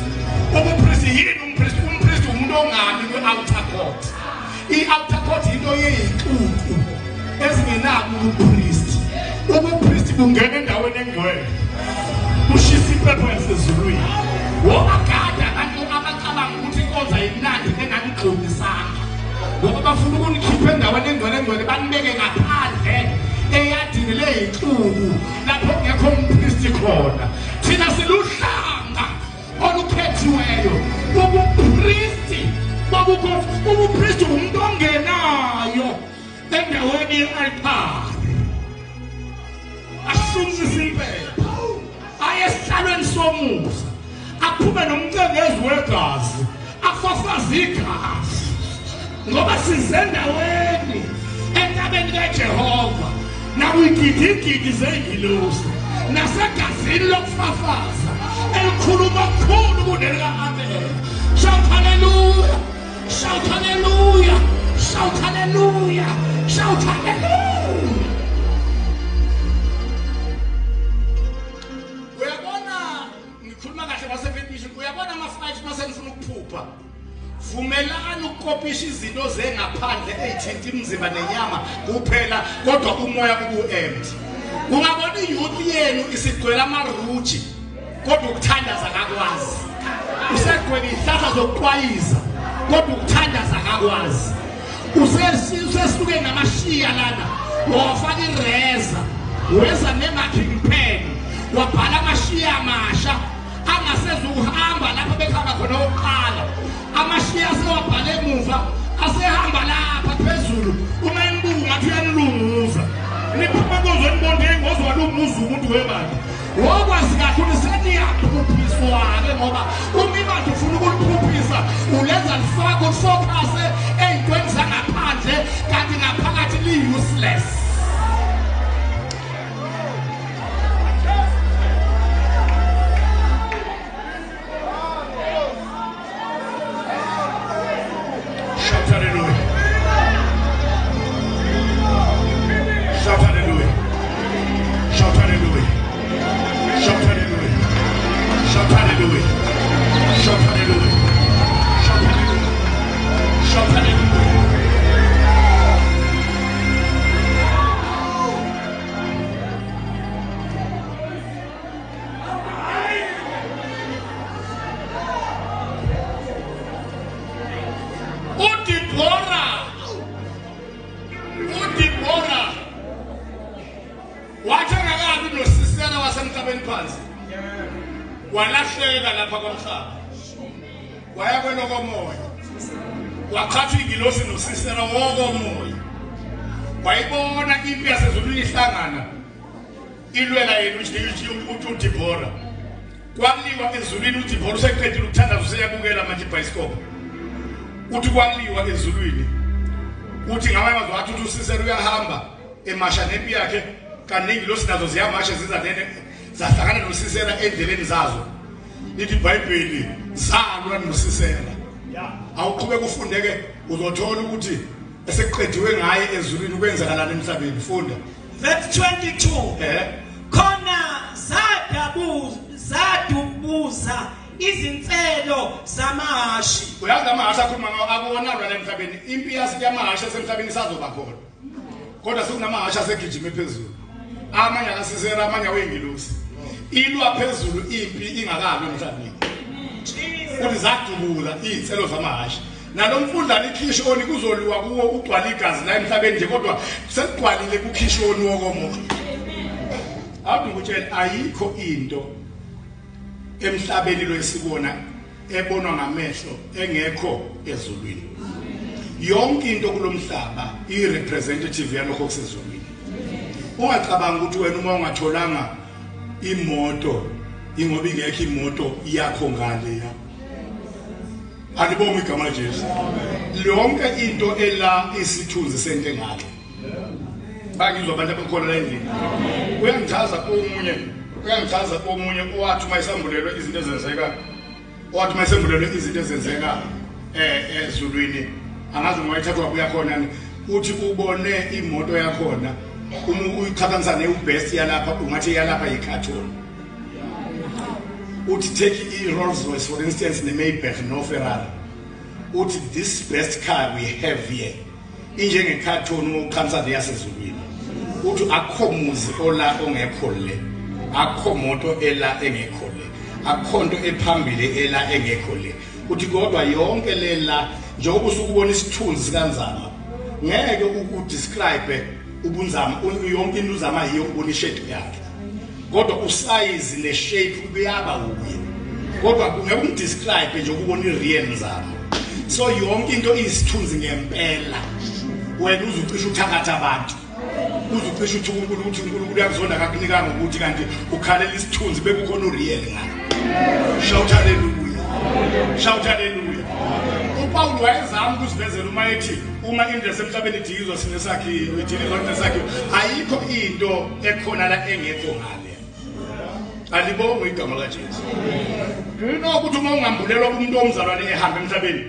Ubupristi yini umpristi? Umpristi umuntu ongami kwi-outer court. I-outer court into yey'xuku ezingenabo ubupristi. Ubupristi bungena endaweni engcwele, bushisa impepho yasezulwini. Wobagada abantu abacabanga ukuthi inkonzo ayimnandi enganigxumisanga, ngoba bafuna ukunikhipha endaweni engcwele engcwele banibeke ngaphandle eyadini ley'xuku lapho kungekho umpristi khona. Thina siluhlanga olukhethiweyo, ubupristi bobukhosi. Ubupristi umuntu ongenayo endaweni ye-altare, ashumisa impepho, aye esihlalweni somusa, aphume nomcengezi wegazi, afafaze igazi, ngoba sizendaweni entabeni kaJehova nakwigidigidi zey'ngilosi nasegazini lokufafaza elikhuluma okukhulu kunelika-Abela. Shout hallelujah. Shout hallelujah. Shout hallelujah. Shout hallelujah. Uyabona ngikhuluma kahle kwase-Faith Mission. ukukopisha izinto zengaphandle eyithinta imizimba nenyama kuphela, kodwa umoya ubu-empty. Ungabona iyouth yenu isigcwele amaruji, kodwa ukuthandaza akakwazi. Usegcwele izihlahla zokuqwayiza, kodwa ukuthandaza akakwazi. Usesuke namashiya lana, wafaka ireza, weza ne-marking pen, wabhala amashiya amasha angasezukuhamba lapho bekuhamba khona okokuqala. Amashiya asewabhala emuva, asehamba lapha phezulu. Uma enibuka ngathi uyanilunguza, niphuma enkonzweni nibonde ngoze walunguza umuntu webandla. Wokwazi kahle ukuthi seniyaphuphiswa-ke, ngoba uma ibandla ufuna ukuliphuphisa ulenza lifake ulifokhase ey'ntweni zangaphandle, kanti ngaphakathi li-useless. Shout hallelujah. Shout hallelujah. Shout hallelujah. Shout hallelujah. Shout hallelujah. Shout hallelujah. Shout hallelujah. Shout hallelujah. uDibora wathi engakabi noSisera wasemhlabeni phansi, walahleka lapha kwamhlaba, waya kwelokomoya, waqhatha ingilosi noSisera wokomoya, wayibona impi yasezulwini ihlangana ilwela yena uDibora. Kwaliwa ezulwini, uDibora useqedile ukuthandaza, useyabukela manje ibhayisikobho. Uthi kwaliwa ezulwini, uthi ngamanye amazwi wathi uthi uSisera uyahamba emasha nempi yakhe, kanti ney'ngilosi nazo ziyamasha ziza nene, zahlangana noSisera endleleni zazo. Lithi iBhayibheli zalwa noSisera. Awuqhubeka ufundeke, uzothola ukuthi esekuqediwe ngaye ezulwini kwenzakalani emhlabeni. Funda. Verse 22. Khona zadubuza izinselo zamahhashi. Uyazi amahhashi akhuluma ngawo akuwonalwa la emhlabeni. Impi yamahhashi esemhlabeni isazoba khona, kodwa sekunamahhashi asegijime phezulu, amanye akaSisera, amanye awengilosi. Ilwa phezulu impi ingakalwi emhlabeni. Uthi zadubula iy'nselo zamahhashi. Nalo mfudlana iKhishoni kuzoliwa kuwo ugcwala igazi la emhlabeni nje, kodwa sekugcwalile kuKhishoni wokomoya. Awuthi ngikutshele, ayikho into emhlabeni lo esibona ebonwa ngamehlo engekho ezulwini. Yonke into kulomhlaba i-representative yalokho okusezulwini. Ungacabanga ukuthi wena uma ungatholanga imoto ingoba ingekho imoto yakho ngale ya. Alibonge igama Jesu. Yonke into ela isithunzi sento engale. Bangizwa abantu abakhona la endlini. Uyangichaza omunye owathi uma esambulelwe izinto ezenzeka, owathi uma esembulelwe izinto ezenzeka ezulwini, angazi uma wayithathwa wabuya khona, uthi ubone imoto yakhona uma uyiqhathanisa ne-best yalapha, ungathi yalapha yi-cartoon. Uthi take i-Rolls Royce for instance, ne-Maybach no-Ferrari, uthi this best car we have here injenge-cartoon uma uqhathanisa neyasezulwini. Uthi akukho muzi ola ongekho le, akukho moto ela engekho le, akukho nto ephambili ela engekho le. Uthi kodwa yonke le la, njengoba usukubona isithunzi sikaNzama, ngeke ukudescribe ubunzama, yonke into uzama yiyo ubona ishape yakhe, kodwa usize neshape kuyaba uye, kodwa ngeke umdescribe nje ukubona i-real Nzama. So yonke into iyisithunzi ngempela. Wena uzucisha uthakatha abantu, uzucisha uthi uNkulunkulu, ukuthi uNkulunkulu uyakuzonda akakunikanga ukuthi, kanti ukhalela isithunzi bekukhona ureal ngakho. Shout hallelujah, shout hallelujah. uPaul wayezama ukusivezela uma ethi uma indlu yasemhlabeni idilizwa sinesakhiwo, idilizwa sinesakhiwo. Ayikho into ekhona la engekho ngale. Alibongwe igama kaJesu. Do you know ukuthi uma ungambulelwa umuntu omzalwane ehamba emhlabeni,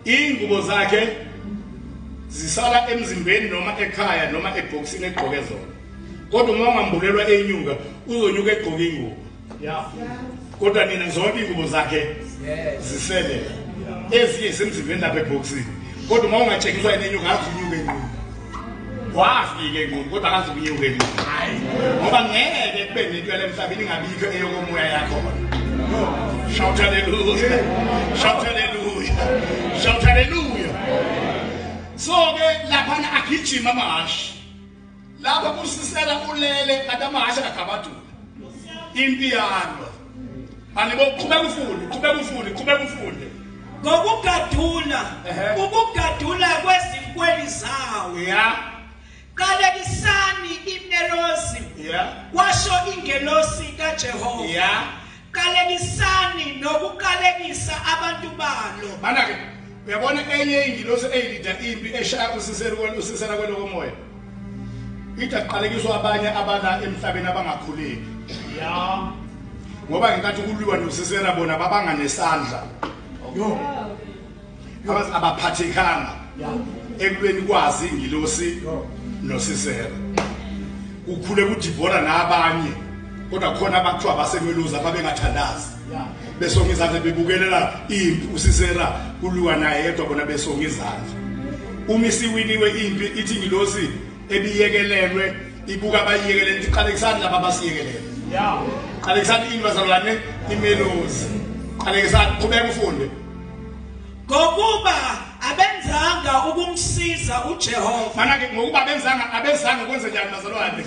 ingubo zakhe zisala emzimbeni noma ekhaya noma ebhokisini egqoke zona, kodwa uma ungambulelwa enyuka, uzonyuka egqoke ingubo, kodwa nina zonke ingubo zakhe zisele. Ezinye zisemzimbeni lapha ebhokisini. Kodwa uma ungatshengiswa inenyuka akazi unyuka enqunu. Wafika enqunu kodwa akazi ukunyuka enqunu. Ngoba ngeke kube nento yale emhlabeni ingabikho eyokomoya yakhona. Shout hallelujah. Shout hallelujah. Shout hallelujah. So ke laphana agijima amahhashi. Lapho kusisela ulele kanti amahhashi akagabadula. Impi yalwa. Anibo qhubeka ufunde, qhubeka ufunde, qhubeka ufunde. Ngokugadula, ukugadula kwezinkweli zawo. Yeah. Qalekisani iMerozi. Yeah. Kwasho ingelosi kaJehova. Yeah. Qalekisani nokuqalekisa abantu balo. Mana ke uyabona enye ingilosi eyilida impi eshaya usisera usisera kwelokomoya. Ithi aqalekiswa abanye abala emhlabeni abangakhuleki. Yeah. Ngoba ngenkathi kuliwa noSisera bona babanga nesandla. Yo. Abaphathekanga ekulweni kwazi ingilosi noSisera. Ukhule kuDibora nabanye kodwa khona abakuthiwa basemeluza babengathandazi. Besonga izandla bebukelela impi uSisera kuliwa naye yedwa bona besonga izandla. Uma isiwiniwe impi ithi ingilosi ebiyekelelwe ibuka abayiyekelele ithi qalekisani laba abasiyekelele. Yeah. Qalekisani ini bazalwane imeluzi. Qalekisani qhubeka ufunde. Ngokuba abenzanga ukumsiza uJehova. Mana ke ngokuba benzanga abezanga kwenze njani bazalwane?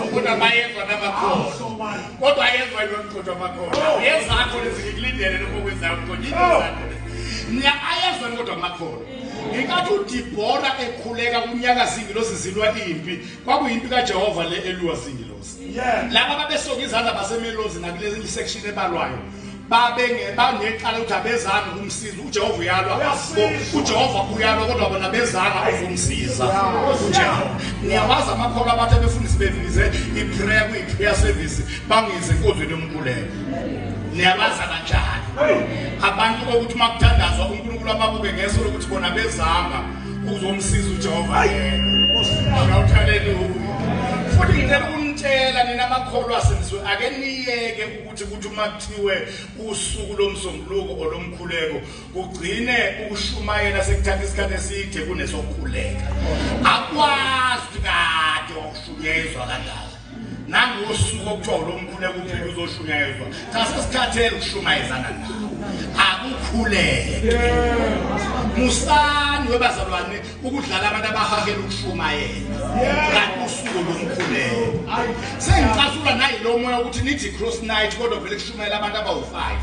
Awubona bayezwa namakhono. Kodwa ayezwa yona amakhono. Yezakho lezi ngikulindele lokho kwenzayo kodwa yizakho. Niya ayezwa kodwa amakhono. Ngenkathi uDibora ekhuleka kunyaka zingilosi zilwa impi, kwakuyimpi kaJehova le elwa zingilosi. Laba babesoka izandla basemelozi nakulezi section ebalwayo. Babengebanecala ukuthi abezanga ukumsiza uJehova uyalwa. UJehova uyalwa kodwa bona bezanga ukumsiza uJehova. Niyawazi amakholwa abathi abefundisi bevize iprayer kuyi-prayer service bangize enkonzweni yomkhuleko. Niyabazi abanjalo abantu okuthi uma kuthandazwa uNkulunkulu ababuke ngeso lokuthi bona bezanga uzomsiza uJehova yena. Shout hallelujah. Futhi ngicela ukunitshela nina amakholwa asindisiwe ake niyeke ukuthi kuthi uma kuthiwe usuku lomsombuluko olomkhuleko kugcine ukushumayela sekuthatha isikhathi eside kunesokukhuleka. Akwazi kade wakushunyezwa kangaka. Nangosuku okuthiwa lomkhuleko uphinde uzoshunyayezwa. Cha sesikhathele ukushumayezana nawo. Akukhuleke. Musani webazalwane ukudlala abantu abahahela ukushumayela. Kanti usuku lomkhuleko. Sengicasula nayilo moya ukuthi nithi cross night kodwa vele kushumayela abantu abawu5.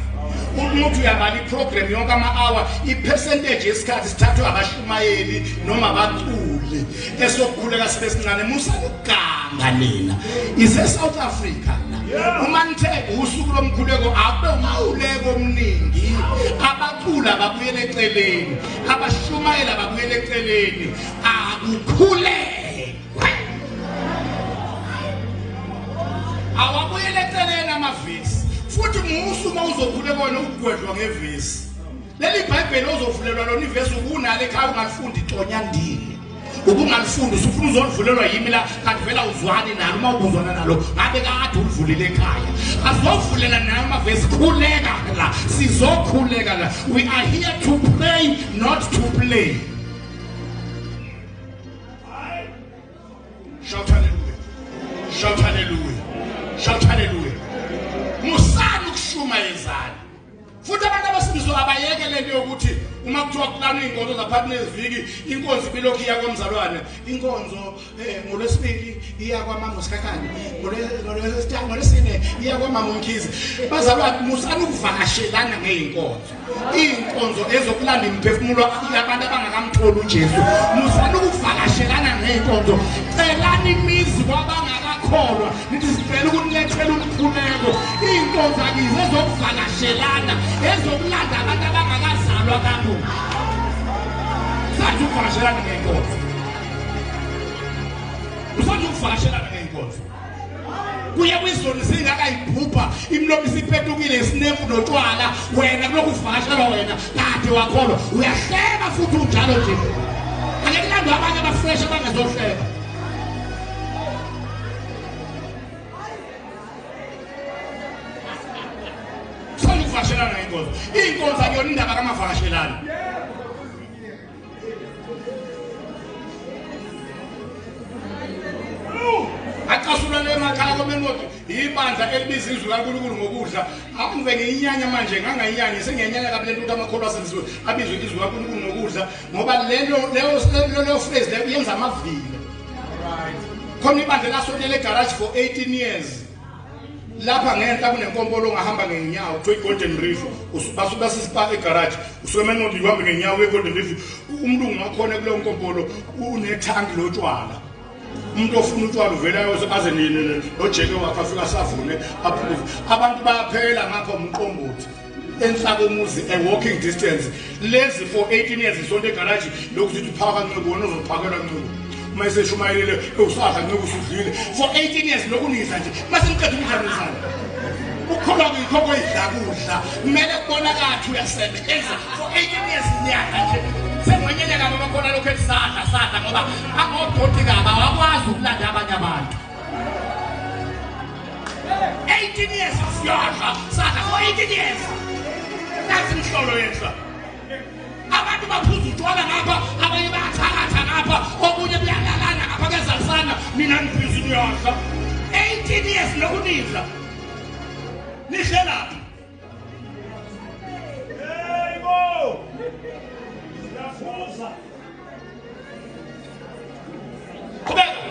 Umuntu uyabala iprogram yonke ama-hour, ipercentage yesikhathi sithathwe abashumayeli noma abaculi. Esokukhuleka sibe sincane musani ukuganga nina. Ise South Africa la. Uma nithe usuku lomkhuleko akube umkhuleko omningi. Abacula babuyele eceleni, abashumayela babuyele eceleni. Akukhulekwe. Awabuyele eceleni amavesi. Futhi musu uma uzokhuleka wena ukugwedlwa ngevesi. Leli Bhayibheli ozovulelwa lona ivesi ukunale ekhaya ungalifundi ntonyandini. Ubungalifundi usufuna uzolivulelwa yimi la kanti vela uzwani nalo uma ubuzwana nalo ngabe kade ulivulile ekhaya. Azovulela nayo amavesi khuleka la sizokhuleka la. We are here to pray not to play. Shout hallelujah. Shout hallelujah. Shout hallelujah. Musani ukushumayezana. Futhi abantu abasindiswa abayeke lento yokuthi uma kuthiwa kulanwa iy'nkonzo zaphakathi neziviki inkonzo ibilokhu iya kwamzalwane inkonzo ngolwesibili iya kwamama uSikhakhane ngolwesine iya kwamama uMkhize. Bazalwane musani ukuvakashelana ngey'nkonzo. Iy'nkonzo ezokulanda imiphefumulo yabantu abangakamtholi uJesu. Musani ukuvakashelana ngey'nkonzo. Celani imizi kwabangakakholwa nithi sicela ukunilethela umkhuleko. Iy'nkonzo akize ezokuvakashelana ezokulanda abantu abangakazalwa kamuva. Usanda ukuvakashelana ngey'nkonzo. Usanda ukuvakashelana ngey'nkonzo. Kuye kwizoni singakayibhubha imilomo isiphetukile isinefu notshwala wena kulokhu uvakashelwa wena kade wakholwa uyahleba futhi unjalo nje. Ake kulandwe abanye abafresh abangezohleba. Usanda ukuvakashelana. ngenkonzo. Inkonzo akuyona indaba kamavakashelana. Acasulwa le emakhaya komenoti ibandla elibiza izwi kaNkulunkulu ngokudla. Akuve ngiyinyanya manje, ngangayinyanya, sengiyenyanya kabi lento ukuthi amakholwa asindisiwe abizwe izwi kaNkulunkulu ngokudla, ngoba lelo leyo leyo phrase leyo yenza amavila. Khona ibandla lasontela egarage for 18 years. Lapha ngenhla kunenkompolo ongahamba ngenyawo kuthiwa i-Golden River. Basuke basisipa egarage, usuke emenqondo uhambe ngenyawo e-Golden River. Umlungu wakhona kuleyo nkompolo unethanki lotshwala. Umuntu ofuna utshwala uvela aze nojeke wakhe afike asavune aphuze. Abantu bayaphela ngapha umqombothi enhla komuzi, a walking distance. Lezi for 18 years isonto egarage lokhu sithi phaka ncebo, wena uzophakelwa ncebo. Uma eseshumayelile usadla ncebo, usudlile for 18 years lokhu nidla nje. Mase niqeda ukudla nizana ukholwa kuyikho koyidla kudla, kumele kubonakala uyasebenza. For 18 years niyadla nje, sengwenyenya kabi abakhona lokhu esadla sadla, ngoba angodoti kabi, awakwazi ukulanda abanye abantu. 18 years siyadla sadla for 18 years. Nathi imhlolo yenhla, abantu baphuza utshwala ngapha, abanye bayathakatha ngapha, okunye kuyalalana ngapha, kuyazalisana, nina nibhizi niyadla. 18 years lokunidla, nihlelaphi? Yebo. Siyafuza. Qhubeka.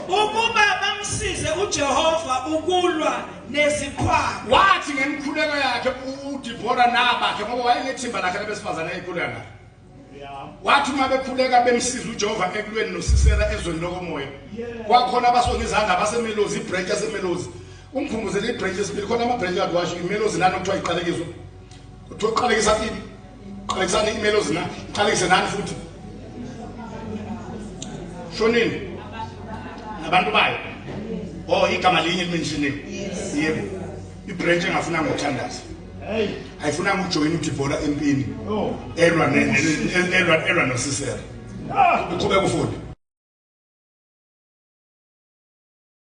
Ukuba bamsize uJehova ukulwa neziqhwaga. Wathi ngemikhuleko yakhe uDibora nabakhe, ngoba wayenethimba lakhe labesifazane ayekhuleka nabo, wathi uma bekhuleka bemsiza uJehova ekulweni noSisera ezweni lokomoya, kwakhona abasonga izandla baseMelozi, ibranch yaseMelozi. Ungikhumbuzele ibranch esibili, khona ama-branch kade washo iMelozi nani okuthiwa iqalekiswa, kuthiwa uqalekisa ini, qalekisani iMelozi na iqalekise nani futhi shonini nabantu bayo. Oh, igama linye limentioniwe. Yebo, ibranch engafunanga ukuthandaza, ayifunanga ukujoyina uDibora empini elwa elwa noSisera. Uqhubeka ufunde.